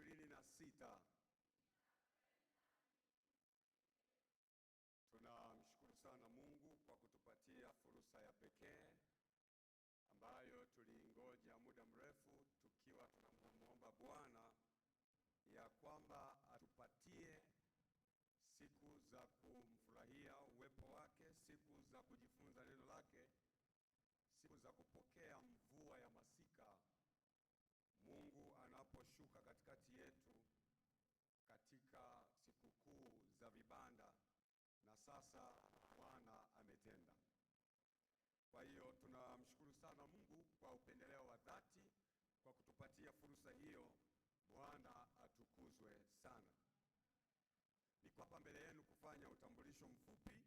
26. Tunamshukuru sana Mungu kwa kutupatia fursa ya pekee ambayo tuliingoja muda mrefu tukiwa tunamuomba Bwana ya kwamba atupatie siku za kumfurahia uwepo wake, siku za kujifunza neno lake, siku za kupokea mvua ya masika. Mungu anaposhuka katikati yetu katika sikukuu za vibanda, na sasa Bwana ametenda. Kwa hiyo tunamshukuru sana Mungu kwa upendeleo wa dhati kwa kutupatia fursa hiyo. Bwana atukuzwe sana. Niko hapa mbele yenu kufanya utambulisho mfupi,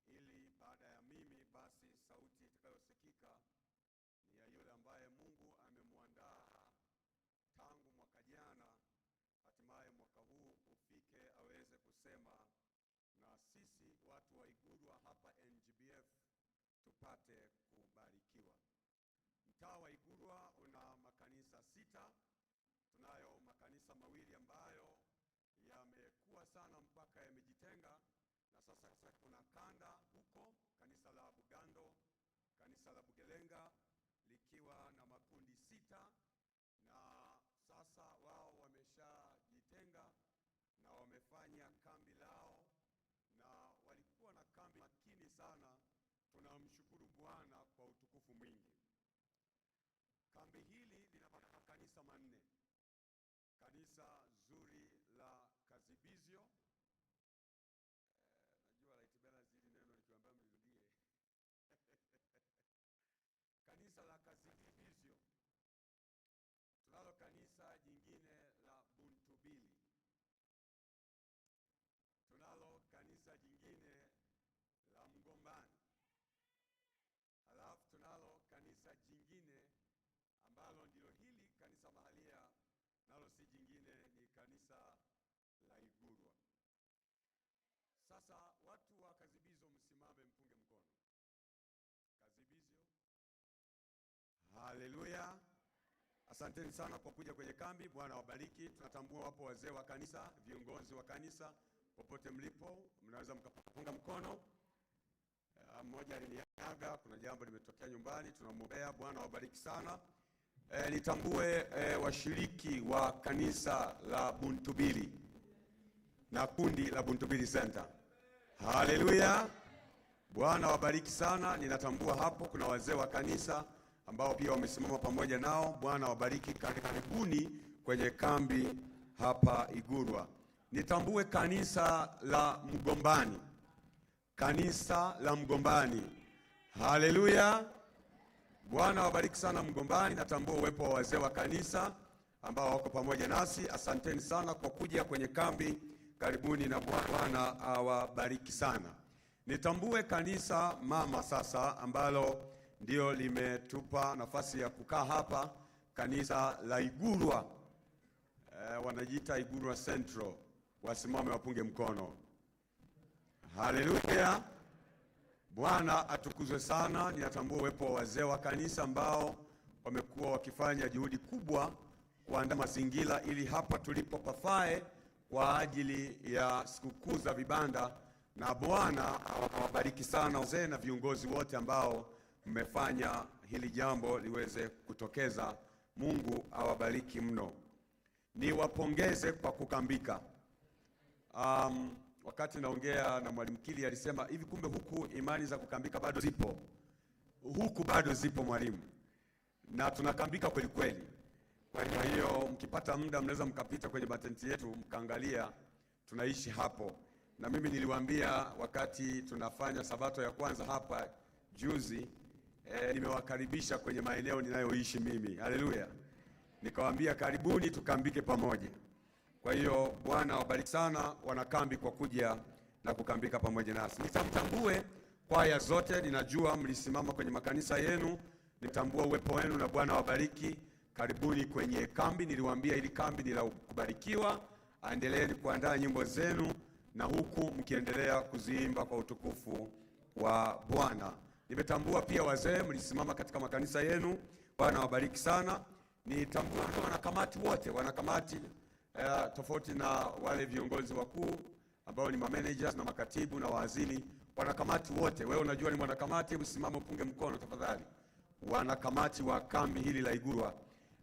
ili baada ya mimi basi sauti itakayosikika ni ya yule ambaye Mungu amemwandaa tangu mwaka jana, hatimaye mwaka huu ufike aweze kusema na sisi watu wa Igurwa hapa NGBF tupate kubarikiwa. Mtaa wa Igurwa una makanisa 6. Tunayo makanisa mawili ambayo yamekuwa sana mpaka yamejitenga, na sasa kuna kanda huko, kanisa la Bugando, kanisa la Bugelenga likiwa na makundi 6, na sasa wao wameshajitenga na wamefanya kambi lao, na walikuwa na kambi makini sana. Tunamshukuru Bwana kwa utukufu mwingi. Kambi hili lina makanisa 4. Kanisa zuri la Kazibizio, najua Laitibela zili neno nikiwaambia mlirudie. Kanisa la Kazibizio. Tunalo kanisa jingine la Buntubili. Tunalo kanisa jingine la Mgombani. Halafu tunalo kanisa jingine ambalo ndilo hili kanisa mahalia, nalo si jingine, ni kanisa la Igurwa. Sasa watu wa Kazibizo msimame mpunge mkono. Kazibizo. Haleluya. Asanteni sana kwa kuja kwenye kambi. Bwana awabariki. Tunatambua wapo wazee wa kanisa, viongozi wa kanisa, popote mlipo mnaweza mkapunga mkono. Mmoja aliniaga, kuna jambo limetokea nyumbani, tunamwombea. Bwana awabariki sana. Nitambue washiriki wa kanisa la Buntubili na kundi la Buntubili Center. Haleluya. Bwana wabariki sana. Ninatambua hapo kuna wazee wa kanisa ambao pia wamesimama pamoja nao. Bwana wabariki. Karibuni kwenye kambi hapa Igurwa. Nitambue kanisa la Mgombani. Kanisa la Mgombani. Haleluya. Bwana wabariki sana Mgombani. Natambua uwepo wa wazee wa kanisa ambao wako pamoja nasi. Asanteni sana kwa kuja kwenye kambi. Karibuni na Bwana awabariki sana. Nitambue kanisa mama sasa ambalo ndio limetupa nafasi ya kukaa hapa, kanisa la Igurwa. Wanajiita Igurwa Central. Wasimame wapunge mkono. Haleluya. Bwana atukuzwe sana. Ninatambua uwepo wa wazee wa kanisa ambao wamekuwa wakifanya juhudi kubwa kuandaa mazingira ili hapa tulipo pafae kwa ajili ya sikukuu za vibanda, na Bwana awabariki sana wazee na viongozi wote ambao mmefanya hili jambo liweze kutokeza. Mungu awabariki mno. Niwapongeze kwa kukambika. Wakati naongea na Mwalimu Kili alisema hivi, kumbe huku imani za kukambika bado zipo. Huku bado zipo mwalimu, na tunakambika kweli kweli. Kwa hiyo mkipata muda mnaweza mkapita kwenye matenti yetu mkaangalia tunaishi hapo. Na mimi niliwaambia wakati tunafanya sabato ya kwanza hapa juzi, nimewakaribisha kwenye maeneo ninayoishi mimi. Haleluya. Nikawaambia karibuni tukambike pamoja. Kwa hiyo Bwana awabariki sana wanakambi kwa kuja na kukambika pamoja nasi. Nitambue kwaya zote, ninajua mlisimama kwenye makanisa yenu, nitambua uwepo wenu na Bwana awabariki. Karibuni kwenye kambi. Niliwaambia hili kambi ni la kubarikiwa. Endeleeni kuandaa nyimbo zenu na huku mkiendelea kuziimba kwa utukufu wa Bwana. Nimetambua pia wazee mlisimama katika makanisa yenu. Bwana awabariki sana. Nitambue wanakamati wote, wanakamati tofauti na wale viongozi wakuu ambao ni managers na makatibu na waazini, wanakamati wote. Wewe unajua ni mwanakamati, hebu simama upunge mkono tafadhali. Wanakamati wa kambi hili la Igurwa,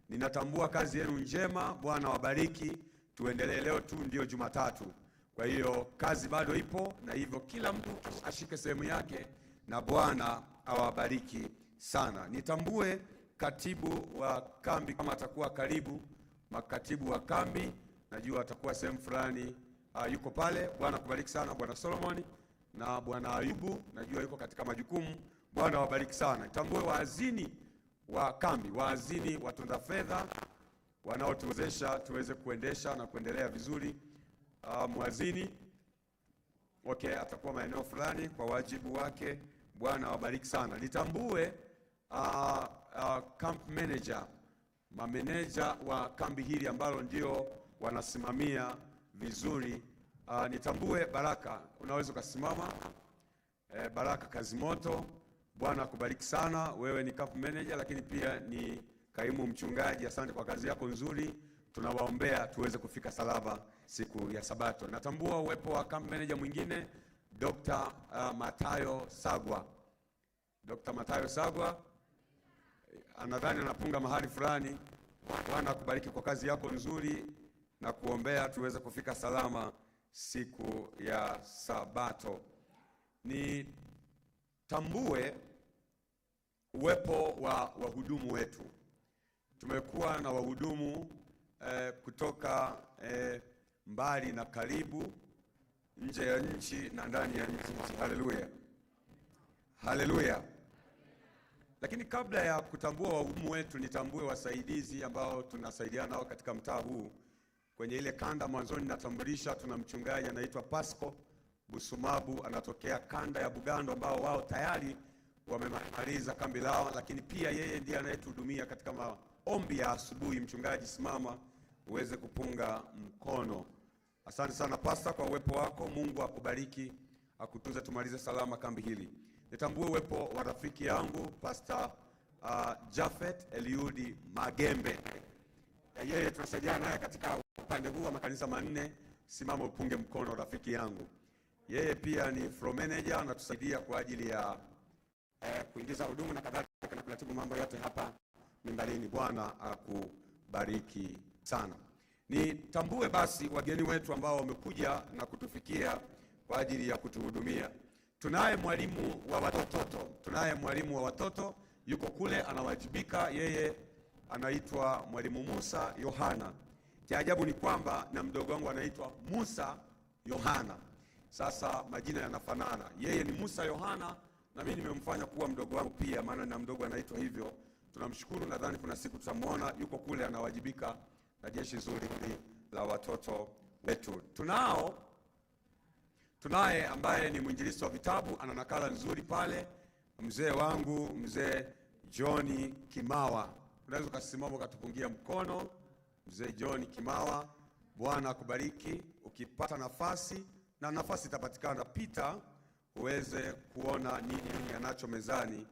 ninatambua kazi yenu njema. Bwana wabariki. Tuendelee, leo tu ndio Jumatatu, kwa hiyo kazi bado ipo, na hivyo kila mtu ashike sehemu yake, na Bwana awabariki sana. Nitambue katibu wa kambi kama atakuwa karibu, makatibu wa kambi najua atakuwa sehemu fulani, yuko pale. Bwana kubariki sana Bwana Solomon na Bwana Ayubu, najua yuko katika majukumu. Bwana wabariki sana. Nitambue waazini wa kambi, waazini watunza fedha wanaotuwezesha tuweze kuendesha na kuendelea vizuri. Mwazini okay, atakuwa maeneo fulani kwa wajibu wake. Bwana wabariki sana. Nitambue camp manager, mameneja wa kambi hili ambalo ndio wanasimamia vizuri. Nitambue Baraka, unaweza ukasimama. Baraka Kazimoto, Bwana akubariki sana. Wewe ni camp manager lakini pia ni kaimu mchungaji. Asante kwa kazi yako nzuri, tunawaombea tuweze kufika salama siku ya Sabato. Natambua uwepo wa camp manager mwingine Dr. Matayo Sagwa. Dr. Matayo Sagwa anadhani anapunga mahali fulani. Bwana akubariki kwa kazi yako nzuri na kuombea tuweze kufika salama siku ya Sabato. Nitambue uwepo wa wahudumu wetu. Tumekuwa na wahudumu kutoka mbali na karibu, nje ya nchi na ndani ya nchi. Haleluya, haleluya. Lakini kabla ya kutambua wahudumu wetu, nitambue wasaidizi ambao tunasaidiana nao katika mtaa huu. Kwenye ile kanda mwanzoni natambulisha, tuna mchungaji anaitwa Pasco Busumabu, anatokea kanda ya Bugando, ambao wao tayari wamemaliza kambi lao, lakini pia yeye ndiye anayetuhudumia katika maombi ya asubuhi. Mchungaji, simama uweze kupunga mkono. Asante sana pasta kwa uwepo wako. Mungu akubariki, akutunze, tumalize salama kambi hili. Nitambue uwepo wa rafiki yangu Pastor Jafet Eliudi Magembe. Yeye tunasaidiana naye katika upande huu wa makanisa manne. Simama upunge mkono rafiki yangu. Yeye pia ni floor manager, anatusaidia kwa ajili ya kuingiza hudumu na kadhalika na kuratibu mambo yote hapa mimbarini. Bwana akubariki sana. Nitambue basi wageni wetu ambao wamekuja na kutufikia kwa ajili ya kutuhudumia. Tunaye mwalimu wa watoto, tunaye mwalimu wa watoto yuko kule anawajibika, yeye anaitwa Mwalimu Musa Yohana. Cha ajabu ni kwamba na mdogo wangu anaitwa Musa Yohana. Sasa majina yanafanana, yeye ni Musa Yohana na mimi nimemfanya kuwa mdogo wangu pia, maana na mdogo anaitwa hivyo. Tunamshukuru, nadhani kuna siku tutamwona yuko kule anawajibika na jeshi zuri la watoto wetu. Tunaye ambaye ni mwinjilisti wa vitabu, ana nakala nzuri pale, mzee wangu mzee John Kimawa. Unaweza ukasimama ukatupungia mkono mzee John Kimawa. Bwana akubariki. Ukipata nafasi, na nafasi itapatikana, pita uweze kuona nini anacho mezani,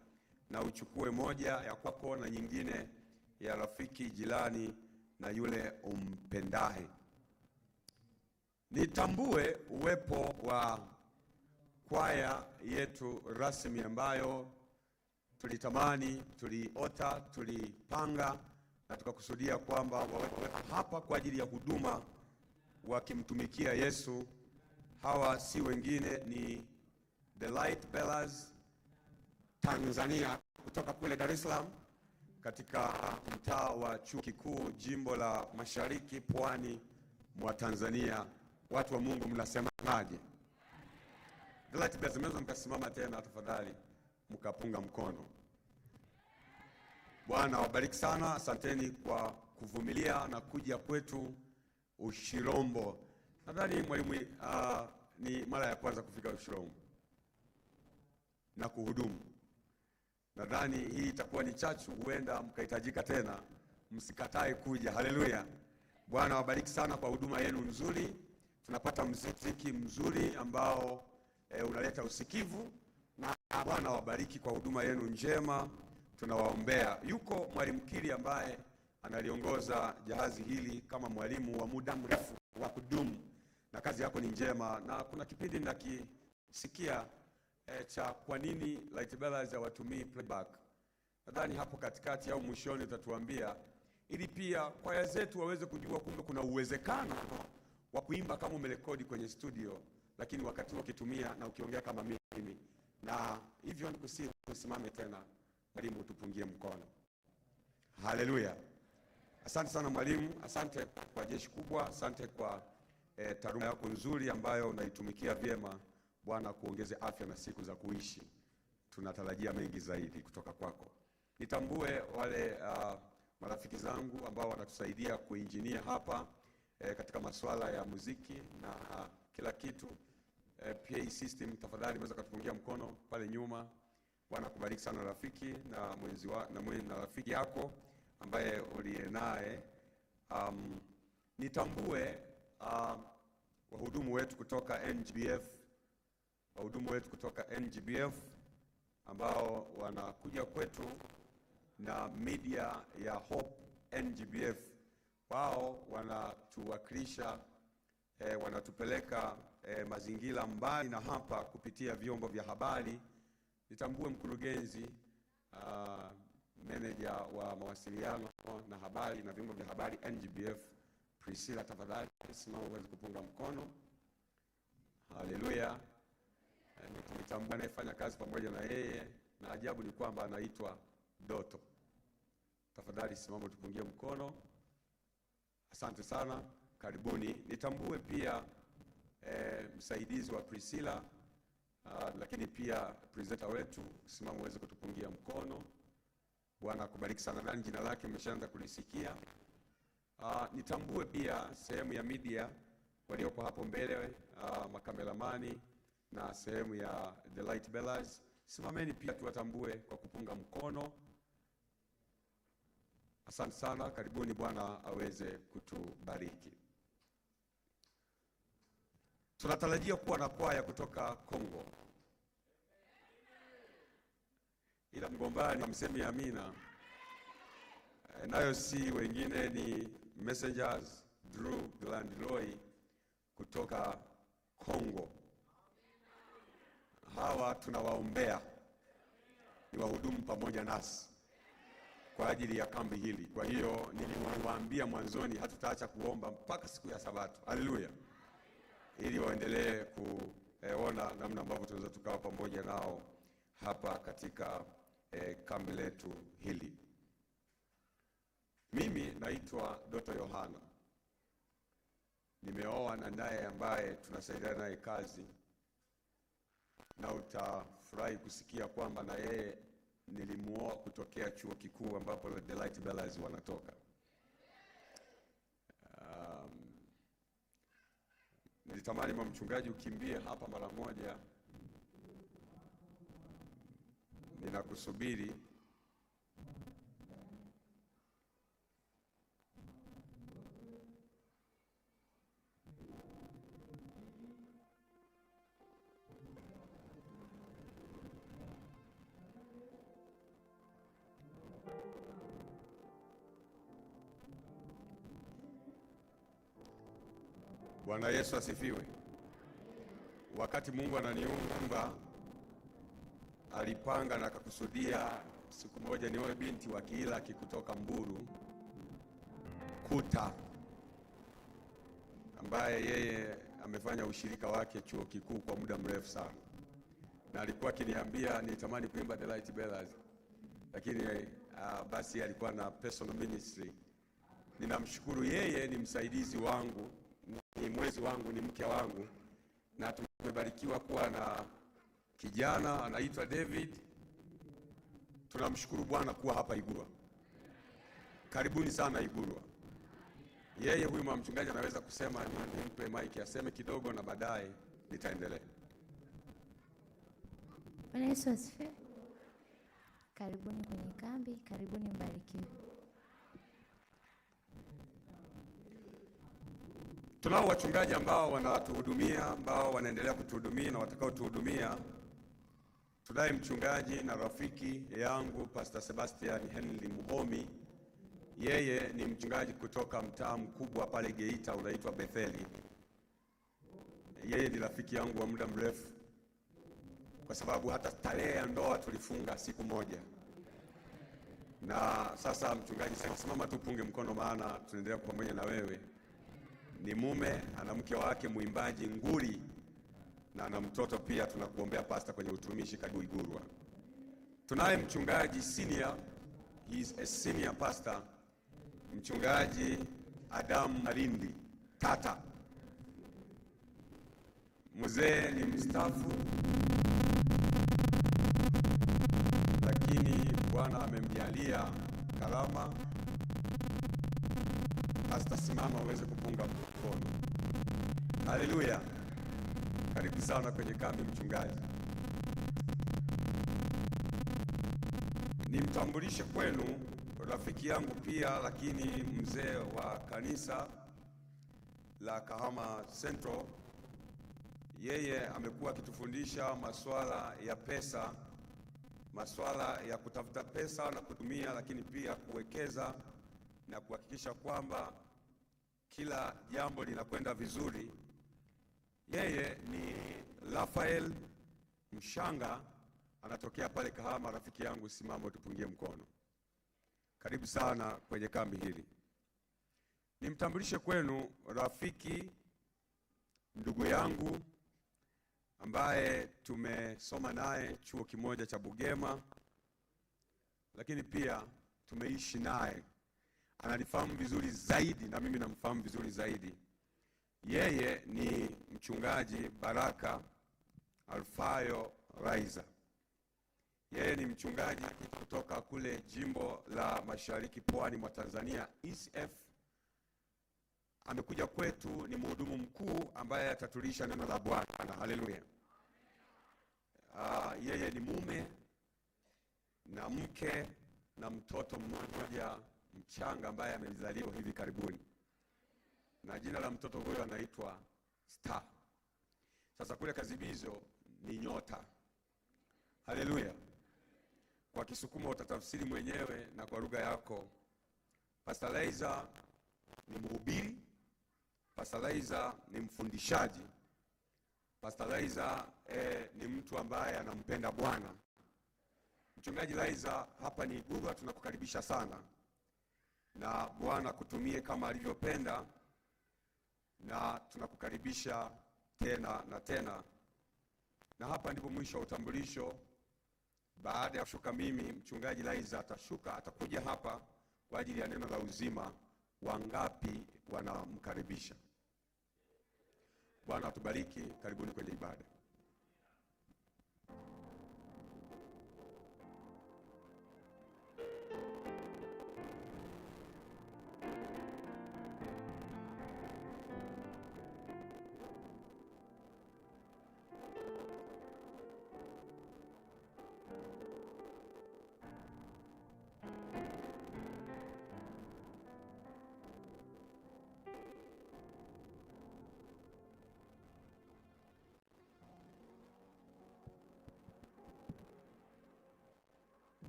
na uchukue moja ya kwako na nyingine ya rafiki, jirani na yule umpendaye. Nitambue uwepo wa kwaya yetu rasmi ambayo tulitamani, tuliota, tulipanga na tukakusudia kwamba wawe hapa kwa ajili ya huduma wakimtumikia Yesu. Hawa si wengine ni The Light Bearers Tanzania kutoka kule Dar es Salaam katika mtaa wa Chuo Kikuu, jimbo la Mashariki, pwani mwa Tanzania. Watu wa Mungu, mnasemaje? The Light Bearers, mnaweza mkasimama tena tafadhali, mkapunga mkono. Bwana wabariki sana, asanteni kwa kuvumilia na kuja kwetu Ushirombo. Nadhani mwalimu, ni mara ya kwanza kufika Ushirombo na kuhudumu. Nadhani hii itakuwa ni chachu, huenda mkahitajika tena, msikatae kuja. Haleluya. Bwana wabariki sana kwa huduma yenu nzuri. Tunapata muziki mzuri ambao unaleta usikivu, na Bwana wabariki kwa huduma yenu njema. Tunawaombea. Yuko mwalimu Kili ambaye Analiongoza jahazi hili kama mwalimu wa muda mrefu wa kudumu, na kazi yako ni njema. Na kuna kipindi nakisikia cha kwa nini Light Bearers hawatumii playback. Nadhani hapo katikati au mwishoni utatuambia, ili pia kwaya zetu waweze kujua kumbe kuna uwezekano wa kuimba kama umerekodi kwenye studio, lakini wakati ukitumia na ukiongea kama mimi. Na hivyo nikusihi usimame tena, mwalimu, tupungie mkono. Haleluya. Asante sana mwalimu, asante kwa jeshi kubwa, asante kwa taaluma yako nzuri ambayo unaitumikia vyema. Bwana kuongeze afya na siku za kuishi. Tunatarajia mengi zaidi kutoka kwako. Nitambue wale marafiki zangu ambao wanatusaidia kuinjinia hapa katika masuala ya muziki na kila kitu. PA system, tafadhali unaweza kutupungia mkono pale nyuma. Bwana kubariki sana rafiki na mwenzi wa, na mwenzi na rafiki yako ambaye uliye naye. Nitambue wahudumu wetu kutoka NGBF, wahudumu wetu kutoka NGBF ambao wanakuja kwetu na media ya Hope NGBF. Wao wanatuwakilisha, wanatupeleka mazingira mbali na hapa kupitia vyombo vya habari. Nitambue mkurugenzi, meneja wa mawasiliano na habari na vyombo vya habari NGBF, Priscilla, tafadhali simama uweze kupunga mkono. Haleluya. Nitambue anayefanya kazi pamoja na yeye, na ajabu ni kwamba anaitwa Doto. Tafadhali simama tupungie mkono. Asante sana, karibuni. Nitambue pia msaidizi wa Priscilla, lakini pia presenter wetu, simama uweze kutupungia mkono. Bwana akubariki sana. Nani jina lake mmeshaanza kulisikia. Nitambue pia sehemu ya media walioko hapo mbele, makameramani na sehemu ya The Light Bearers. Simameni pia tuwatambue kwa kupunga mkono. Asante sana, karibuni. Bwana aweze kutubariki. Tunatarajia kuwa na kwaya kutoka Kongo, ila mgombani msemi amina. Nayo si wengine ni Messengers Drew Glandroy kutoka Kongo. Hawa tunawaombea, ni wahudumu pamoja nasi kwa ajili ya kambi hili. Kwa hiyo niliwaambia mwanzoni hatutaacha kuomba mpaka siku ya Sabato. Haleluya. Ili waendelee kuona namna ambavyo tunaweza tukawa pamoja nao hapa katika kambi letu hili. Mimi naitwa Doto Yohana. Nimeoa na naye ambaye tunasaidiana naye kazi, na utafurahi kusikia kwamba na yeye nilimuoa kutokea chuo kikuu ambapo The Light Bearers wanatoka. Nilitamani mama mchungaji ukimbie hapa mara moja. Ninakusubiri. Bwana Yesu asifiwe. Wakati Mungu ananiumba alipanga na akakusudia siku moja niwe binti wa Kiilaki kutoka Mburu Kuta, ambaye yeye amefanya ushirika wake chuo kikuu kwa muda mrefu sana, na alikuwa akiniambia nitamani kuimba The Light Bearers, lakini basi alikuwa na personal ministry. Ninamshukuru yeye, ni msaidizi wangu, ni mwezi wangu, ni mke wangu, na tumebarikiwa kuwa na kijana anaitwa David. Tunamshukuru Bwana kuwa hapa Igurwa. Karibuni sana Igurwa. Yeye huyu mama mchungaji anaweza kusema, nimpe mic aseme kidogo na baadaye nitaendelea. Bwana Yesu asifiwe. Karibuni kwenye kambi, karibuni mbarikiwe. Tunao wachungaji ambao wanatuhudumia, ambao wanaendelea kutuhudumia na watakaotuhudumia. Tunaye mchungaji na rafiki yangu Pastor Sebastian Henry Muhomi. Yeye ni mchungaji kutoka mtaa mkubwa pale Geita unaitwa Betheli. Yeye ni rafiki yangu wa muda mrefu, kwa sababu hata tarehe ya ndoa tulifunga siku moja. Na sasa mchungaji, simama tu punge mkono, maana tunaendelea pamoja na wewe. Ni mume, ana mke wake mwimbaji nguli na ana mtoto pia. Tunakuombea pasta kwenye utumishi. Karibu Igurwa. Tunaye mchungaji senior, he is a senior pastor, mchungaji Adam Malindi Tata. Mzee ni mstaafu, lakini Bwana amemjalia karama. Pastor, simama uweze kupunga mkono. Haleluya! Karibu sana kwenye kambi mchungaji. Nimtambulishe kwenu rafiki yangu pia, lakini mzee wa kanisa la Kahama Central. Yeye amekuwa akitufundisha masuala ya pesa, masuala ya kutafuta pesa na kutumia, lakini pia kuwekeza na kuhakikisha kwamba kila jambo linakwenda vizuri. Yeye ni Rafael Mshanga, anatokea pale Kahama. Rafiki yangu, simama tupungie mkono. Karibu sana kwenye kambi hili. Nimtambulishe kwenu rafiki, ndugu yangu ambaye tumesoma naye chuo kimoja cha Bugema, lakini pia tumeishi naye, ananifahamu vizuri zaidi na mimi namfahamu vizuri zaidi. Yeye ni mchungaji Baraka Alfayo Raiza. Yeye ni mchungaji kutoka kule jimbo la Mashariki Pwani mwa Tanzania, ECF. Amekuja kwetu, ni mhudumu mkuu ambaye atatulisha neno la Bwana. Haleluya. Yeye ni mume na mke na mtoto mmoja mchanga ambaye amezaliwa hivi karibuni, na jina la mtoto huyo anaitwa Star. Sasa kule Kazibizo ni nyota. Haleluya. Kwa Kisukuma utatafsiri mwenyewe na kwa lugha yako. Pastor Laizer ni mhubiri, Pastor Laizer ni mfundishaji, Pastor Laizer ni mtu ambaye anampenda Bwana. Mchungaji Laizer, hapa ni Igurwa, tunakukaribisha sana, na Bwana kutumie kama alivyopenda, na tunakukaribisha tena na tena. Na hapa ndipo mwisho wa utambulisho. Baada ya kushuka mimi, mchungaji Laizer atashuka, atakuja hapa kwa ajili ya neno la uzima. Wangapi wanamkaribisha? Bwana atubariki. Karibuni kwenye ibada.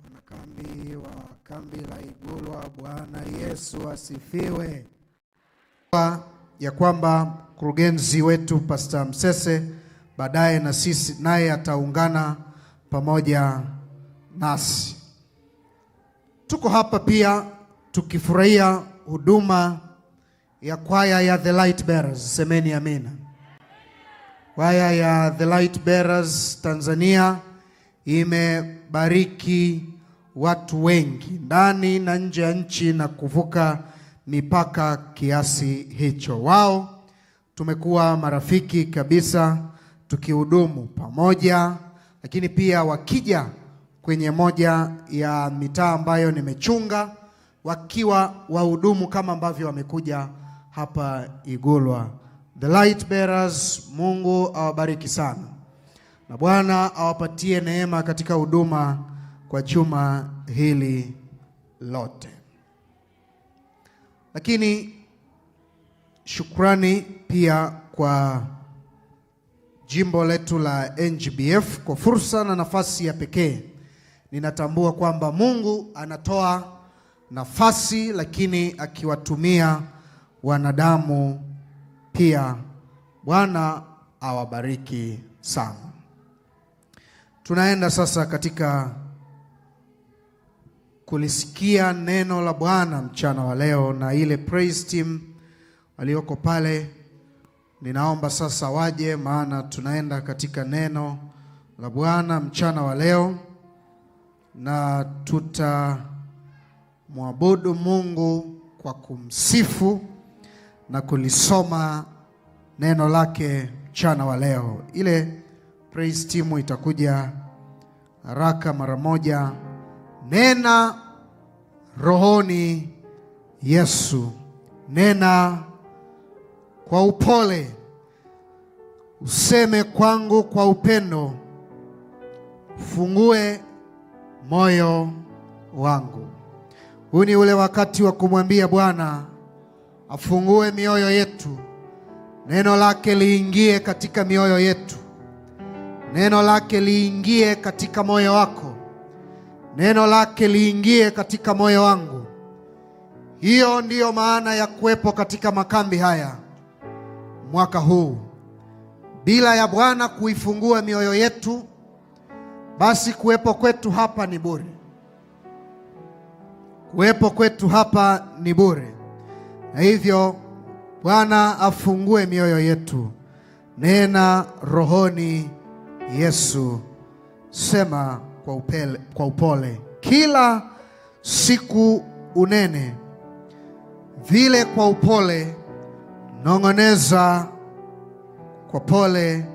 Wanakambi wa kambi la Igurwa, Bwana Yesu asifiwe. Ya kwamba mkurugenzi wetu Pastor Msese baadaye na sisi naye ataungana pamoja nasi. Tuko hapa pia tukifurahia huduma ya kwaya ya The Light Bearers. Semeni amina. Kwaya ya The Light Bearers Tanzania imebariki watu wengi ndani na nje ya nchi na kuvuka mipaka kiasi hicho. Wao tumekuwa marafiki kabisa tukihudumu pamoja, lakini pia wakija kwenye moja ya mitaa ambayo nimechunga wakiwa wahudumu kama ambavyo wamekuja hapa Igurwa. The Light Bearers, Mungu awabariki sana na Bwana awapatie neema katika huduma kwa juma hili lote. Lakini shukrani pia kwa jimbo letu la NGBF kwa fursa na nafasi ya pekee. Ninatambua kwamba Mungu anatoa nafasi, lakini akiwatumia wanadamu pia. Bwana awabariki sana. Tunaenda sasa katika kulisikia neno la Bwana mchana wa leo, na ile praise team walioko pale ninaomba sasa waje, maana tunaenda katika neno la Bwana mchana wa leo, na tutamwabudu Mungu kwa kumsifu na kulisoma neno lake mchana wa leo. Ile praise team itakuja haraka mara moja. Nena rohoni Yesu, nena kwa upole, useme kwangu kwa upendo, fungue moyo wangu. Huu ni ule wakati wa kumwambia Bwana afungue mioyo yetu, neno lake liingie katika mioyo yetu, neno lake liingie katika moyo wako, neno lake liingie katika moyo wangu. Hiyo ndiyo maana ya kuwepo katika makambi haya mwaka huu. Bila ya Bwana kuifungua mioyo yetu, basi kuwepo kwetu hapa ni bure. Kuwepo kwetu hapa ni bure. Na hivyo Bwana afungue mioyo yetu. Nena rohoni Yesu, sema kwa upole, kila siku unene vile kwa upole, nong'oneza kwa pole,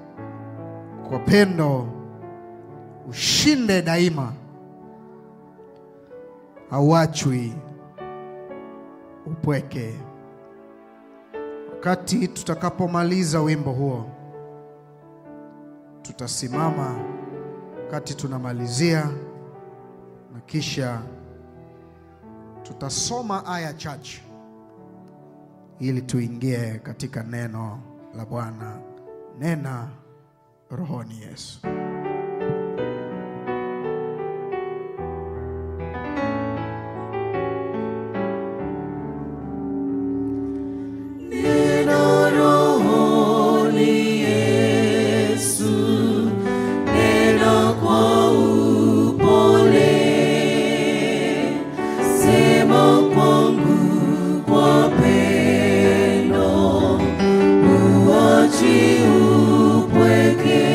kwa pendo, ushinde daima, hauachwi upweke. Wakati tutakapomaliza wimbo huo, tutasimama wakati tunamalizia, na kisha tutasoma aya chache ili tuingie katika neno la Bwana. Nena rohoni Yesu. Nena rohoni Yesu, nena kwa upole, sema kwangu kwa pendo, huachi upweke.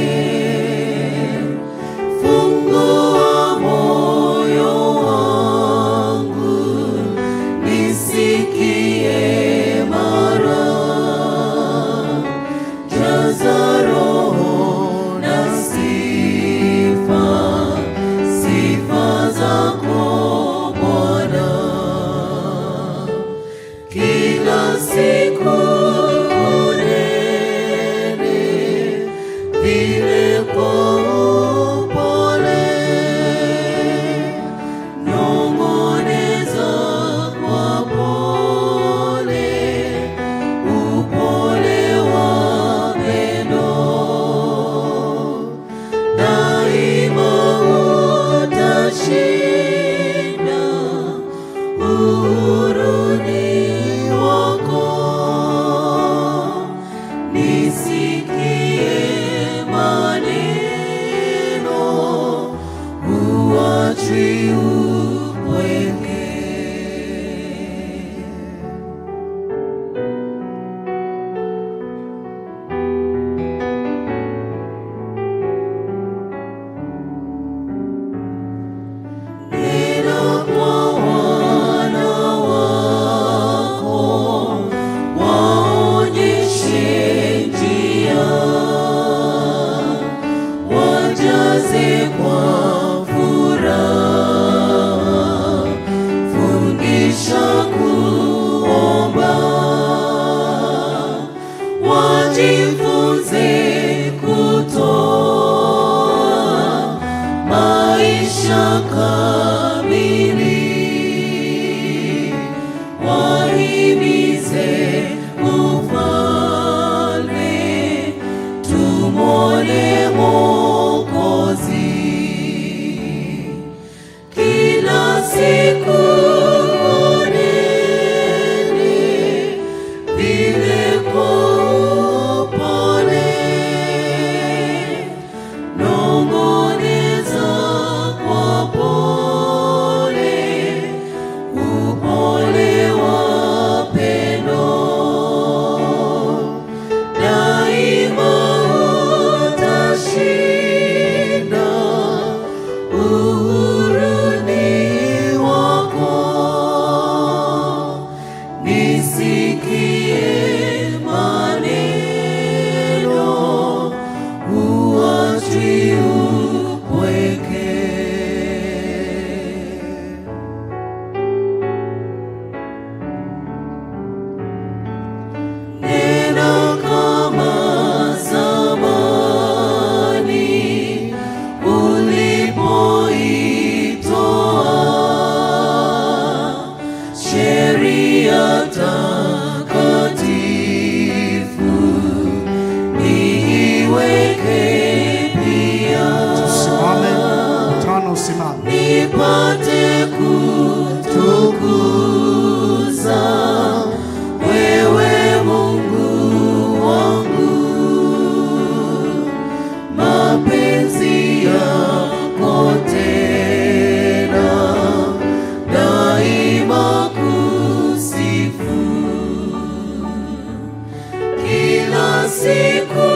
Siku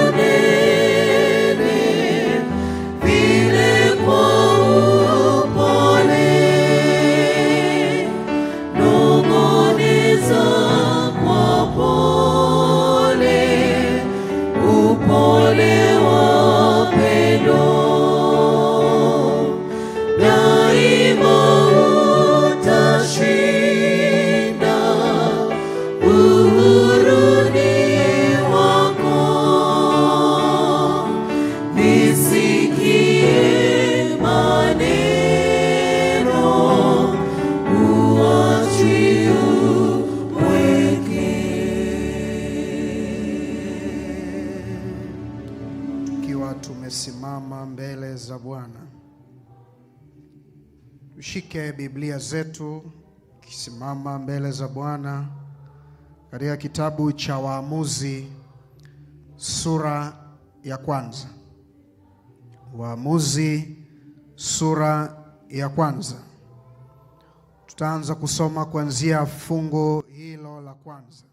unene vile kwa upole, nong'oneza kwa pole, upole wa pendo, daima utashinda, uhuru ni wako. Nisikie maneno, huachi upweke. Tukiwa tumesimama mbele za Bwana, tushike Biblia zetu, tukisimama mbele za Bwana katika kitabu cha Waamuzi sura ya kwanza. Waamuzi sura ya kwanza, tutaanza kusoma kuanzia fungu hilo la kwanza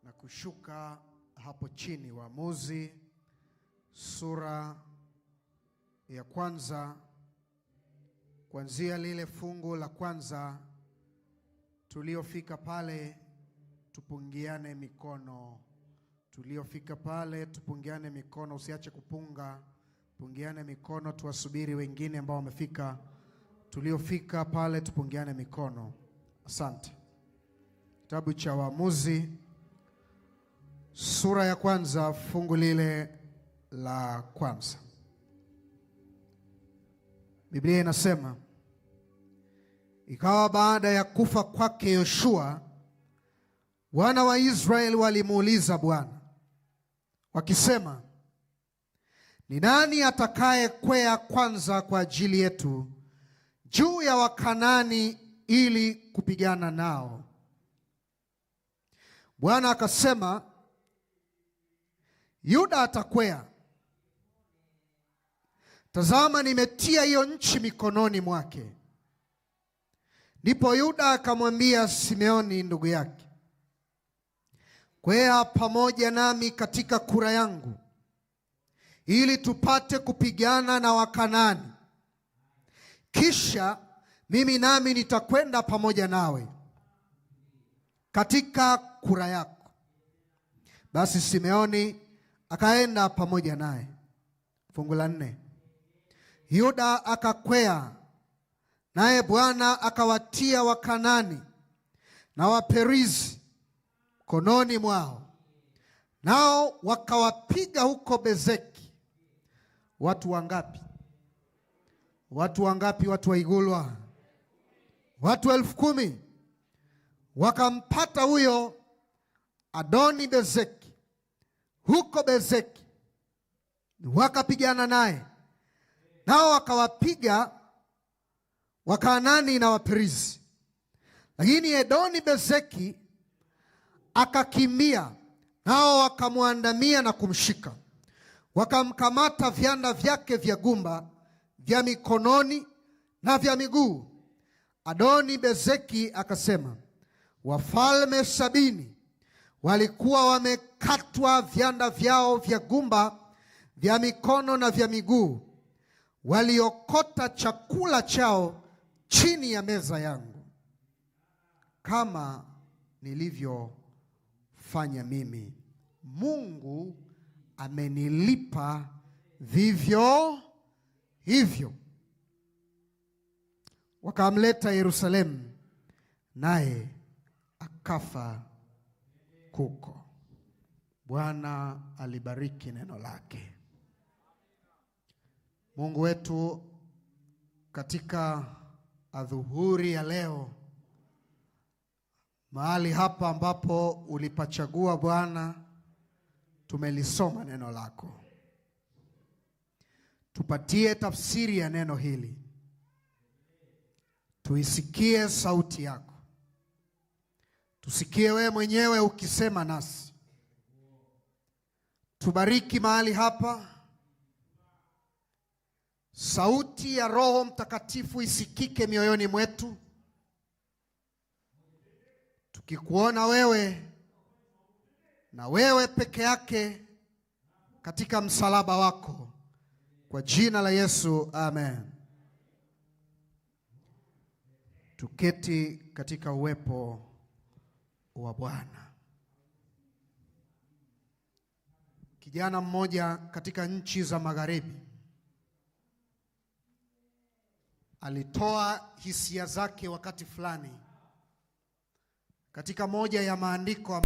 na kushuka hapo chini. Waamuzi sura ya kwanza, kuanzia lile fungu la kwanza tuliofika pale, tupungiane mikono. Tuliofika pale tupungiane mikono, usiache kupunga, pungiane mikono, tuwasubiri wengine ambao wamefika. Tuliofika pale tupungiane mikono. Asante. Kitabu cha Waamuzi sura ya kwanza fungu lile la kwanza. Biblia inasema, ikawa baada ya kufa kwake Yoshua, wana wa Israeli walimuuliza Bwana wakisema, ni nani atakaye kwea kwanza kwa ajili yetu juu ya Wakanaani ili kupigana nao? Bwana akasema, Yuda atakwea. Tazama, nimetia hiyo nchi mikononi mwake. Ndipo Yuda akamwambia Simeoni ndugu yake, kwea pamoja nami katika kura yangu, ili tupate kupigana na Wakanaani. Kisha mimi nami nitakwenda pamoja nawe katika kura yako. Basi Simeoni akaenda pamoja naye. Fungu la 4. Yuda akakwea, naye Bwana akawatia Wakanaani na Waperizi mkononi mwao, nao wakawapiga huko Bezeki. Watu wangapi? Watu wangapi? Watu wa Igulwa, watu 10,000. Wakampata huyo Adoni Bezeki huko Bezeki, wakapigana naye, nao wakawapiga Wakanaani na Waperizi. Lakini Adoni Bezeki akakimbia, nao wakamwandamia na kumshika, wakamkamata vyanda vyake vya gumba vya mikononi na vya miguu. Adoni Bezeki akasema, wafalme 70 walikuwa wamekatwa vyanda vyao vya gumba vya mikono na vya miguu, waliokota chakula chao chini ya meza yangu, kama nilivyofanya mimi. Mungu amenilipa vivyo hivyo. Wakamleta Yerusalemu, naye akafa huko. Bwana alibariki neno lake. Mungu wetu, katika adhuhuri ya leo, mahali hapa ambapo ulipachagua Bwana, tumelisoma neno lako. Tupatie tafsiri ya neno hili, tuisikie sauti yako, tusikie wewe mwenyewe ukisema nasi. Tubariki mahali hapa, sauti ya Roho Mtakatifu isikike mioyoni mwetu, tukikuona wewe na wewe peke yake katika msalaba wako. Kwa jina la Yesu, amen. Tuketi katika uwepo wa Bwana. Kijana mmoja katika nchi za magharibi alitoa hisia zake wakati fulani katika moja ya maandiko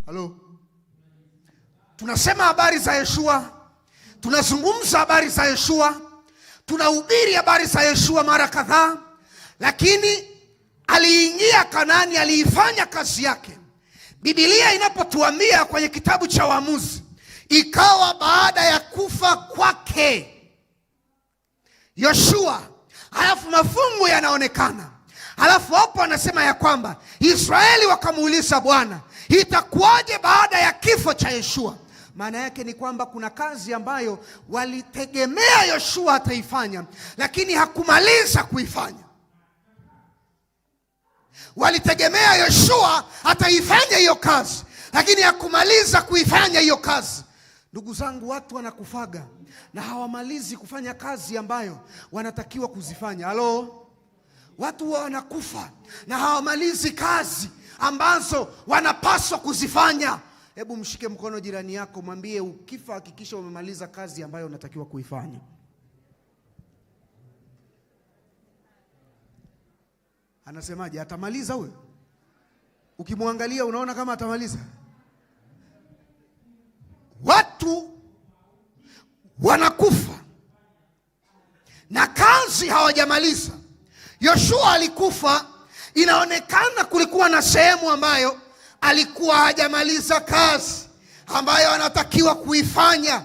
Halo, tunasema habari za Yeshua, tunazungumza habari za Yeshua, tunahubiri habari za Yeshua mara kadhaa, lakini aliingia Kanaani, aliifanya kazi yake. Biblia inapotuambia kwenye kitabu cha Waamuzi, ikawa baada ya kufa kwake Yoshua, halafu mafungu yanaonekana, halafu hapo anasema ya kwamba Israeli wakamuuliza Bwana, itakuwaje baada ya kifo cha Yoshua? Maana yake ni kwamba kuna kazi ambayo walitegemea Yoshua ataifanya, lakini hakumaliza kuifanya. Walitegemea Yoshua ataifanya hiyo kazi, lakini hakumaliza kuifanya hiyo kazi. Ndugu zangu, watu wanakufaga na hawamalizi kufanya kazi ambayo wanatakiwa kuzifanya. Halo, watu huwa wanakufa na hawamalizi kazi ambazo wanapaswa kuzifanya. Hebu mshike mkono jirani yako, mwambie ukifa hakikisha umemaliza kazi ambayo unatakiwa kuifanya. Anasemaje? Atamaliza huyo? Ukimwangalia unaona kama atamaliza? Watu wanakufa na kazi hawajamaliza. Yoshua alikufa, inaonekana kulikuwa na sehemu ambayo alikuwa hajamaliza kazi ambayo anatakiwa kuifanya.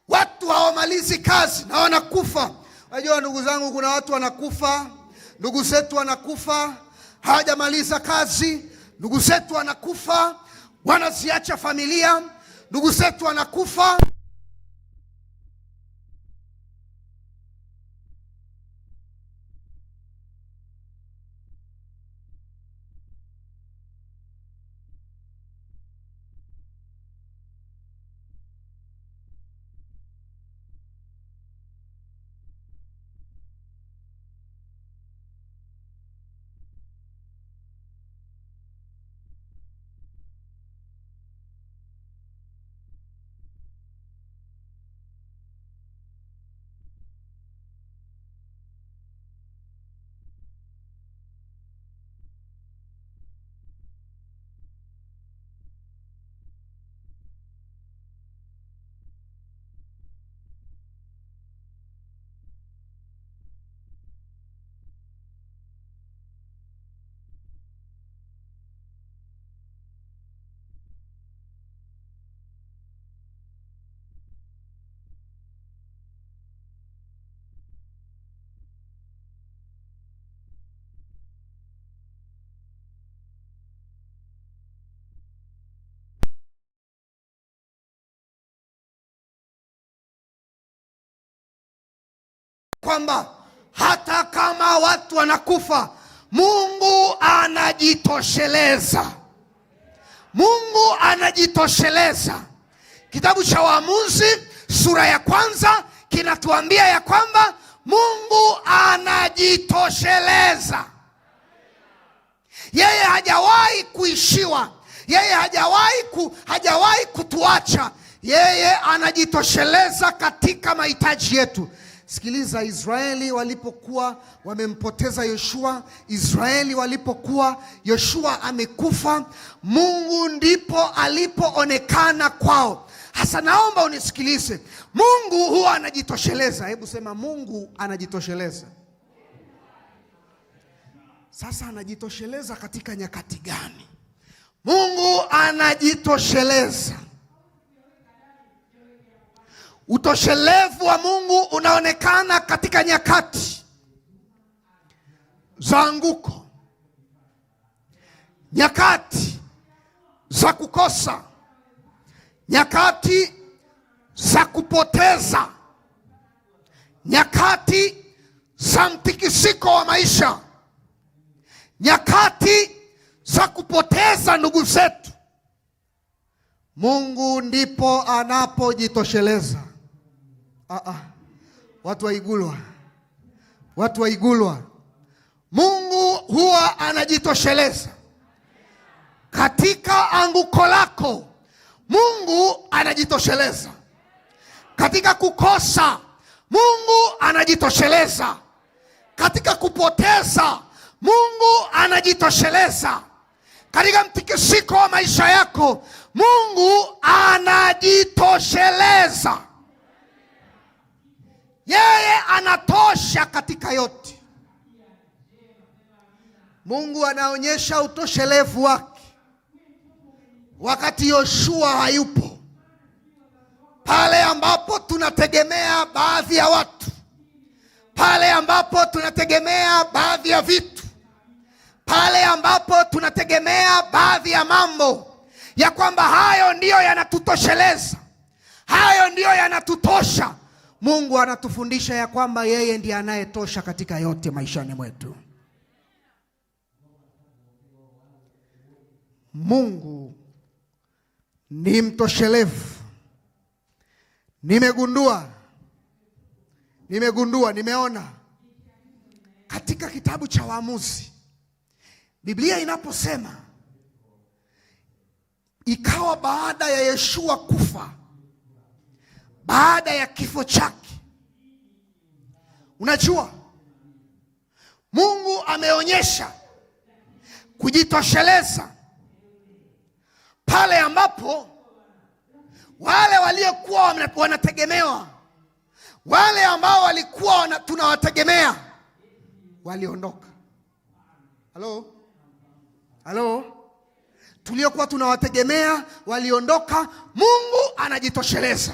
Watu hawamalizi kazi na wanakufa. Unajua ndugu zangu, kuna watu wanakufa, ndugu zetu wanakufa hawajamaliza kazi, ndugu zetu wanakufa wanaziacha familia, ndugu zetu wanakufa kwamba hata kama watu wanakufa, Mungu anajitosheleza. Mungu anajitosheleza. Kitabu cha Waamuzi sura ya kwanza kinatuambia ya kwamba Mungu anajitosheleza. Yeye hajawahi kuishiwa, yeye hajawahi kutuacha. Yeye anajitosheleza katika mahitaji yetu. Sikiliza, Israeli walipokuwa wamempoteza Yoshua, Israeli walipokuwa Yoshua amekufa, Mungu ndipo alipoonekana kwao. Hasa naomba unisikilize, Mungu huwa anajitosheleza. Hebu sema, Mungu anajitosheleza. Sasa anajitosheleza katika nyakati gani? Mungu anajitosheleza. Utoshelevu wa Mungu unaonekana katika nyakati za anguko, nyakati za kukosa, nyakati za kupoteza, nyakati za mtikisiko wa maisha, nyakati za kupoteza ndugu zetu. Mungu ndipo anapojitosheleza. Watu wa Igulwa, watu wa Igulwa, Mungu huwa anajitosheleza katika anguko lako. Mungu anajitosheleza katika kukosa. Mungu anajitosheleza katika kupoteza. Mungu anajitosheleza katika mtikisiko wa maisha yako. Mungu anajitosheleza. Yeye anatosha katika yote. Mungu anaonyesha utoshelevu wake wakati Yoshua hayupo, pale ambapo tunategemea baadhi ya watu, pale ambapo tunategemea baadhi ya vitu, pale ambapo tunategemea baadhi ya mambo ya kwamba hayo ndiyo yanatutosheleza, hayo ndiyo yanatutosha. Mungu anatufundisha ya kwamba yeye ndiye anayetosha katika yote maishani mwetu. Mungu ni mtoshelevu. Nimegundua, nimeona katika kitabu cha Waamuzi, Biblia inaposema ikawa baada ya Yeshua kufa, baada ya kifo chake. Unajua, Mungu ameonyesha kujitosheleza pale ambapo wale waliokuwa wanategemewa, wale ambao walikuwa tunawategemea waliondoka. Halo, halo, tuliokuwa tunawategemea waliondoka. Mungu anajitosheleza.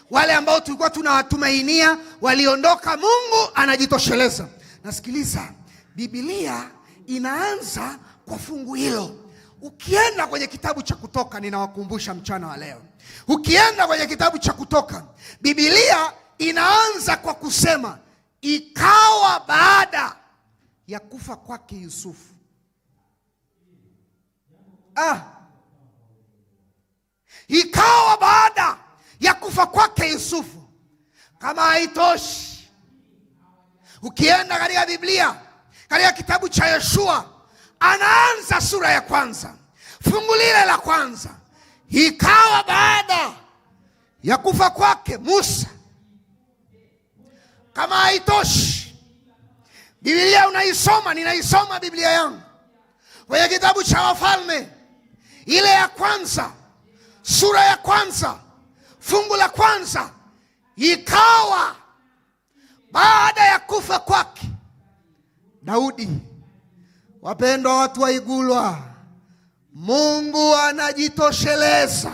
Wale ambao tulikuwa tunawatumainia waliondoka. Mungu anajitosheleza. Nasikiliza, Biblia inaanza kwa fungu hilo. Ukienda kwenye kitabu cha Kutoka, ninawakumbusha mchana wa leo, ukienda kwenye kitabu cha Kutoka, Biblia inaanza kwa kusema ikawa baada ya kufa kwake Yusufu. Ikawa baada ya kufa kwake Yusufu. Kama haitoshi, ukienda katika Biblia, katika kitabu cha Yoshua, anaanza sura ya kwanza, fungu lile la kwanza, ikawa baada ya kufa kwake Musa. Kama haitoshi, Biblia unaisoma, ninaisoma Biblia yangu kwenye kitabu cha Wafalme ile ya kwanza, sura ya kwanza, fungu la kwanza, ikawa baada ya kufa kwake Daudi. Wapendwa watu wa Igulwa, Mungu anajitosheleza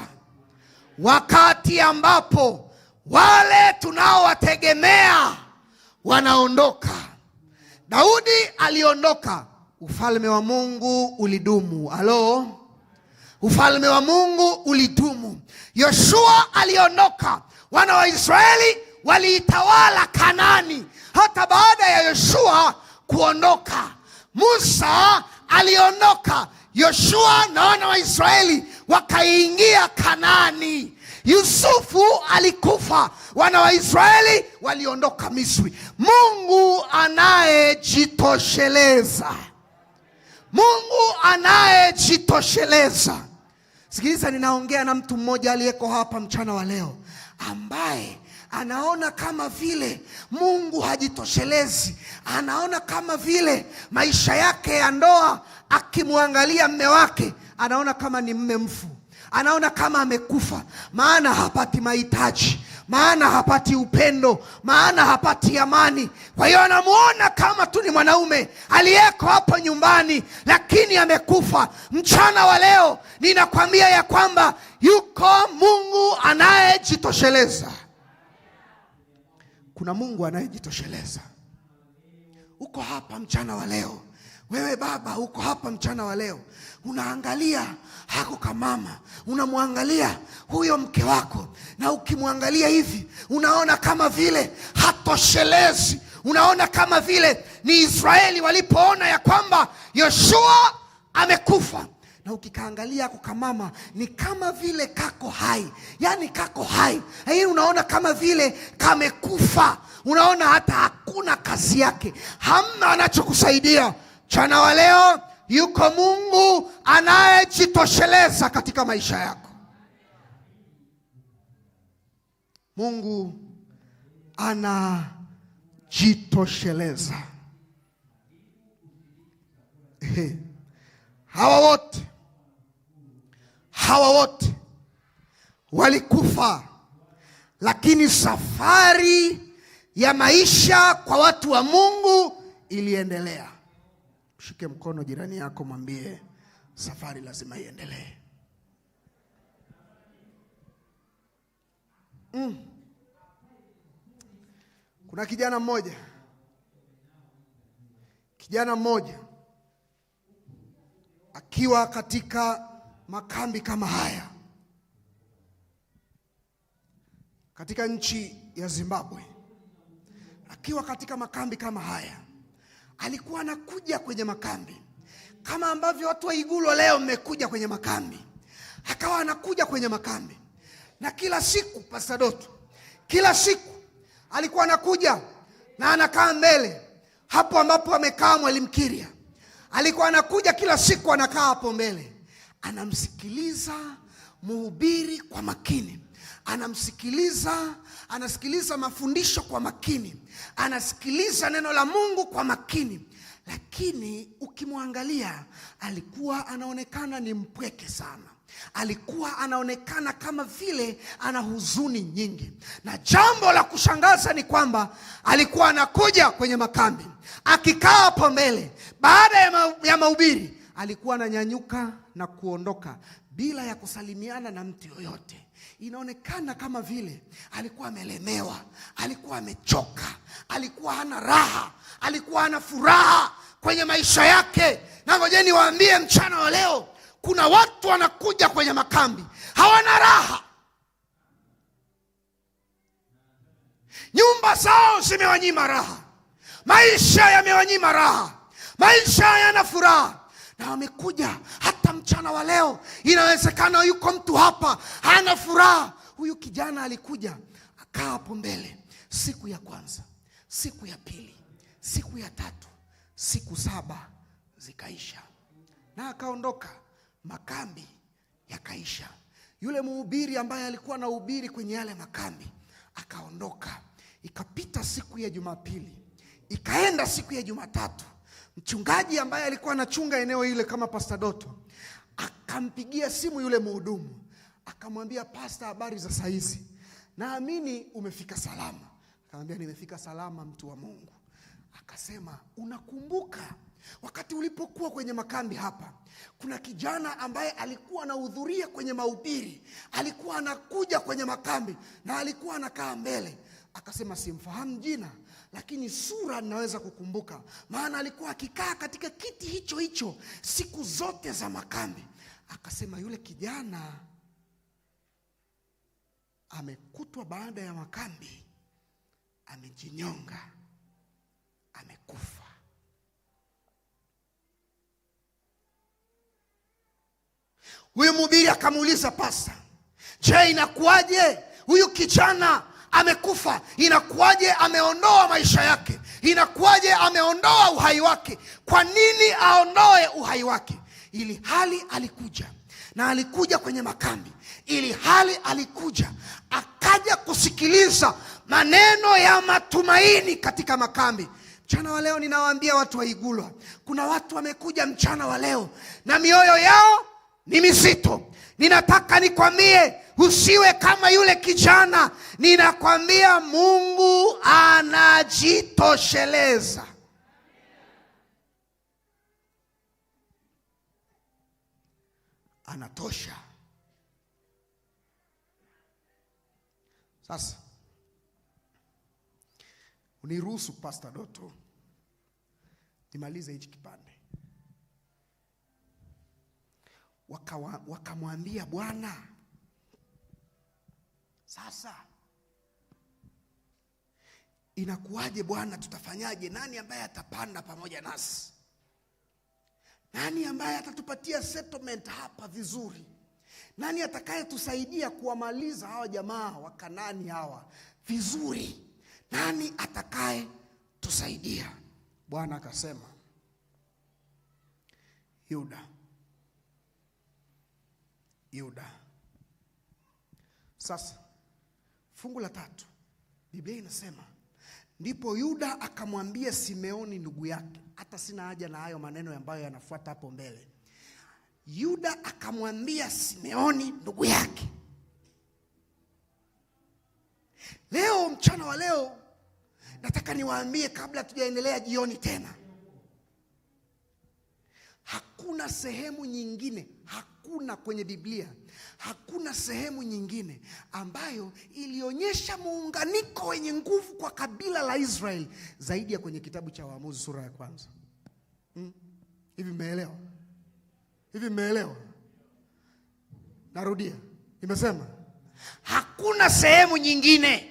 wakati ambapo wale tunaowategemea wanaondoka. Daudi aliondoka, ufalme wa Mungu ulidumu. Halo, ufalme wa Mungu ulidumu. Yoshua aliondoka, wana wa Israeli waliitawala Kanaani hata baada ya Yoshua kuondoka. Musa aliondoka, Yoshua na wana wa Israeli wakaingia Kanaani. Yusufu alikufa, wana wa Israeli waliondoka Misri. Mungu anayejitosheleza, Mungu anayejitosheleza. Sikiliza, ninaongea na mtu mmoja aliyeko hapa mchana wa leo ambaye anaona kama vile Mungu hajitoshelezi, anaona kama vile maisha yake ya ndoa, akimwangalia mme wake anaona kama ni mme mfu, anaona kama amekufa, maana hapati mahitaji, maana hapati upendo, maana hapati amani. Kwa hiyo anamuona kama tu ni mwanaume aliyeko hapo nyumbani, lakini amekufa. Mchana wa leo ninakwambia ya kwamba yuko Mungu anayejitosheleza. Kuna Mungu anayejitosheleza. Uko hapa mchana wa leo, wewe baba, uko hapa mchana wa leo, unaangalia hako kamama, unamwangalia huyo mke wako, na ukimwangalia hivi unaona kama vile hatoshelezi, unaona kama vile ni Israeli walipoona ya kwamba Yoshua amekufa, na ukikaangalia hako kamama ni kama vile kako hai, yaani kako hai, lakini unaona kama vile kamekufa, unaona hata hakuna kazi yake, hamna anachokusaidia. Mchana wa leo yuko Mungu anayejitosheleza katika maisha yako. Mungu anajitosheleza. Hawa wote, hawa wote walikufa, lakini safari ya maisha kwa watu wa Mungu iliendelea. Shike mkono jirani yako, mwambie safari lazima iendelee. Kuna kijana mmoja, kijana mmoja akiwa katika makambi kama haya katika nchi ya Zimbabwe, akiwa katika makambi kama haya, alikuwa anakuja kwenye makambi kama ambavyo watu wa Igulo leo mmekuja kwenye makambi. Akawa anakuja kwenye makambi, na kila siku Pastor Doto, kila siku alikuwa anakuja na anakaa mbele hapo ambapo amekaa Mwalimu Kiria. Alikuwa anakuja kila siku, anakaa hapo mbele, anamsikiliza mhubiri kwa makini, anamsikiliza, anasikiliza mafundisho kwa makini, anasikiliza neno la Mungu kwa makini. Lakini ukimwangalia alikuwa anaonekana ni mpweke sana. Alikuwa anaonekana kama vile ana huzuni nyingi. Na jambo la kushangaza ni kwamba alikuwa anakuja kwenye makambi, akikaa hapo mbele, baada ya mahubiri alikuwa ananyanyuka na kuondoka bila ya kusalimiana na mtu yoyote. Inaonekana kama vile alikuwa amelemewa, alikuwa amechoka, alikuwa hana raha, alikuwa hana furaha kwenye maisha yake. Na ngojeni niwaambie mchana wa leo, kuna watu wanakuja kwenye makambi hawana raha, nyumba zao zimewanyima raha, maisha yamewanyima raha, maisha hayana furaha, na wamekuja hata mchana wa leo. Inawezekana yuko mtu hapa hana furaha. Huyu kijana alikuja akaa hapo mbele, siku ya kwanza, siku ya pili, siku ya tatu, siku 7 zikaisha, na akaondoka. Makambi yakaisha. Yule mhubiri ambaye alikuwa anahubiri kwenye yale makambi akaondoka. Ikapita siku ya Jumapili, ikaenda siku ya Jumatatu. Mchungaji ambaye alikuwa anachunga eneo ile kama Pastor Doto akampigia simu yule mhudumu, akamwambia, Pastor, habari za saizi? Naamini umefika salama. Akamwambia, nimefika salama, mtu wa Mungu. Akasema, unakumbuka wakati ulipokuwa kwenye makambi hapa, kuna kijana ambaye alikuwa anahudhuria kwenye mahubiri, alikuwa anakuja kwenye makambi na alikuwa anakaa mbele. Akasema, simfahamu jina, lakini sura ninaweza kukumbuka, maana alikuwa akikaa katika kiti hicho hicho siku zote za makambi. Akasema, yule kijana amekutwa baada ya makambi amejinyonga, amekufa. Huyu mhubiri akamuuliza pasta, je, inakuwaje huyu kijana amekufa? Inakuwaje ameondoa maisha yake? Inakuwaje ameondoa uhai wake? Kwa nini aondoe uhai wake? Ili hali alikuja, na alikuja kwenye makambi, ili hali alikuja akaja kusikiliza maneno ya matumaini katika makambi. Mchana wa leo ninawaambia watu wa Igulwa, kuna watu wamekuja mchana wa leo na mioyo yao ni mizito. Ninataka nikwambie, usiwe kama yule kijana. Ninakwambia Mungu anajitosheleza. Anatosha. Sasa uniruhusu Pastor Doto nimalize hichi kipande. Wakamwambia Bwana, sasa inakuwaje Bwana, tutafanyaje? Nani ambaye atapanda pamoja nasi? Nani ambaye atatupatia settlement hapa vizuri? Nani atakayetusaidia kuwamaliza hawa jamaa wa Kanaani hawa vizuri? Nani atakayetusaidia? Bwana akasema, Yuda, Yuda. Sasa fungu la 3 Biblia inasema, ndipo Yuda akamwambia Simeoni ndugu yake. Hata sina haja na hayo maneno ambayo yanafuata hapo mbele. Yuda akamwambia Simeoni ndugu yake, Mchana wa leo nataka niwaambie, kabla tujaendelea jioni tena, hakuna sehemu nyingine, hakuna kwenye Biblia, hakuna sehemu nyingine ambayo ilionyesha muunganiko wenye nguvu kwa kabila la Israeli zaidi ya kwenye kitabu cha Waamuzi sura ya kwanza. Hivi mmeelewa? Hivi mmeelewa? Narudia, nimesema hakuna sehemu nyingine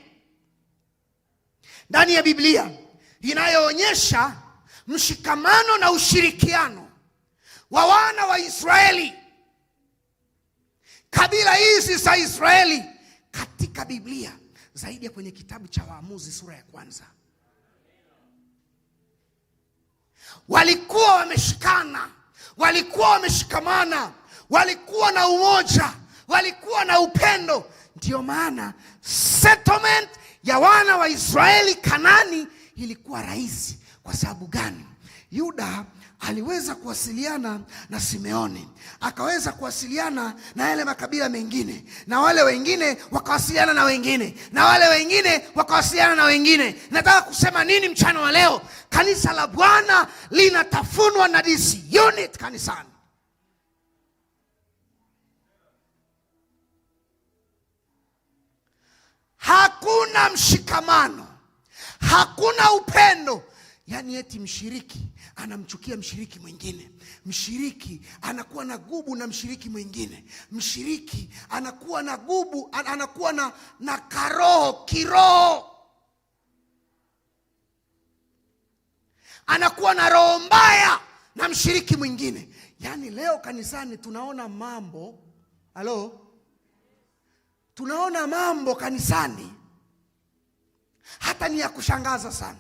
ndani ya Biblia inayoonyesha mshikamano na ushirikiano wa wana wa Israeli, kabila hizi za Israeli katika Biblia zaidi ya kwenye kitabu cha Waamuzi sura ya kwanza. Walikuwa wameshikana, walikuwa wameshikamana, walikuwa na umoja, walikuwa na upendo. Ndiyo maana settlement ya wana wa Israeli Kanani ilikuwa rahisi. Kwa sababu gani? Yuda aliweza kuwasiliana na Simeoni, akaweza kuwasiliana na yale makabila mengine, na wale wengine wakawasiliana na wengine, na wale wengine wakawasiliana na wengine. Nataka kusema nini mchana wa leo? Kanisa la Bwana linatafunwa na disunity kanisani. Hakuna mshikamano, hakuna upendo. Yaani eti mshiriki anamchukia mshiriki mwingine, mshiriki anakuwa na gubu na mshiriki mwingine, mshiriki anakuwa na gubu, anakuwa na karoho kiroho, anakuwa na roho mbaya na mshiriki mwingine. Yaani leo kanisani tunaona mambo, halo, tunaona mambo kanisani hata ni ya kushangaza sana.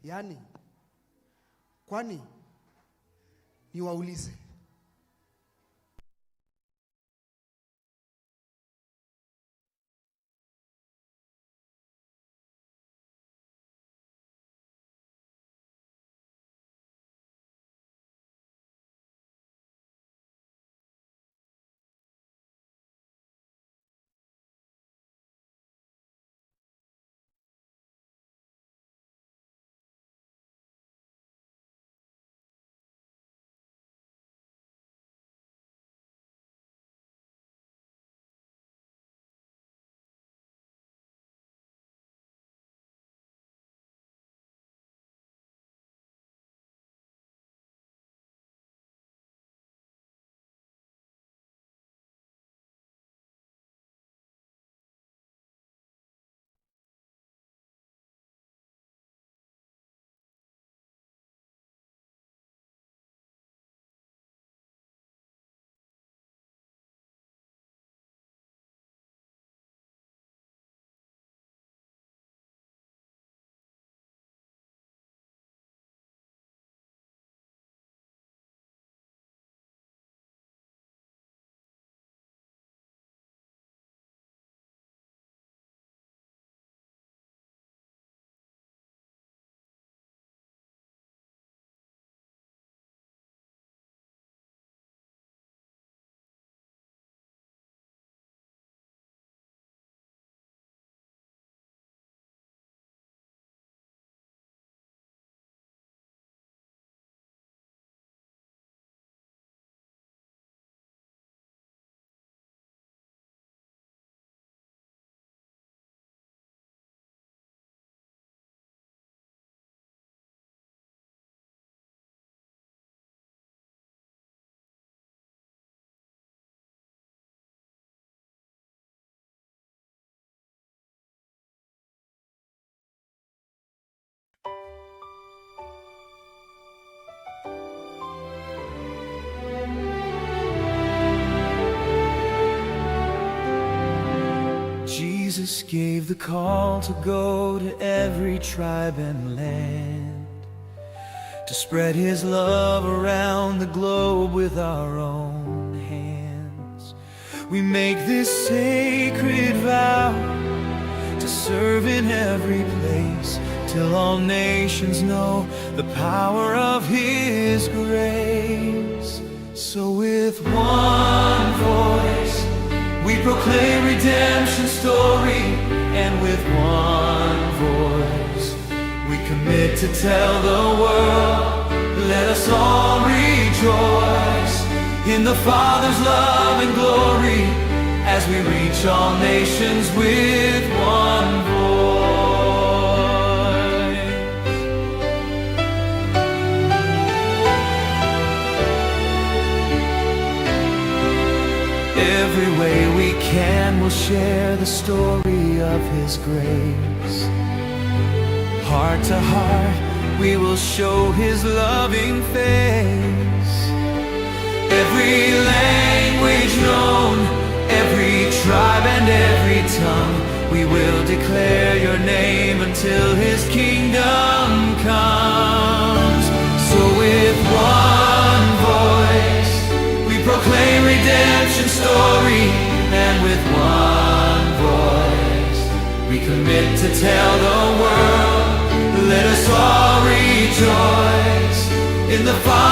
Yaani, kwani niwaulize, Jesus gave the call to go to every tribe and land, to spread his love around the globe with our own hands. We make this sacred vow to serve in every place, till all nations know the power of his grace. So with one voice we proclaim redemption's story. And with one voice, we commit to tell the world, let us all rejoice in the Father's love and glory as we reach all nations with one voice. Every way we can, we'll share the story of His grace. Heart to heart, we will show His loving face. Every language known, every tribe and every tongue, we will declare your name until His kingdom comes. So with one voice, we proclaim redemption's story, and with one voice, we commit to tell the world. Let us all rejoice in the Father's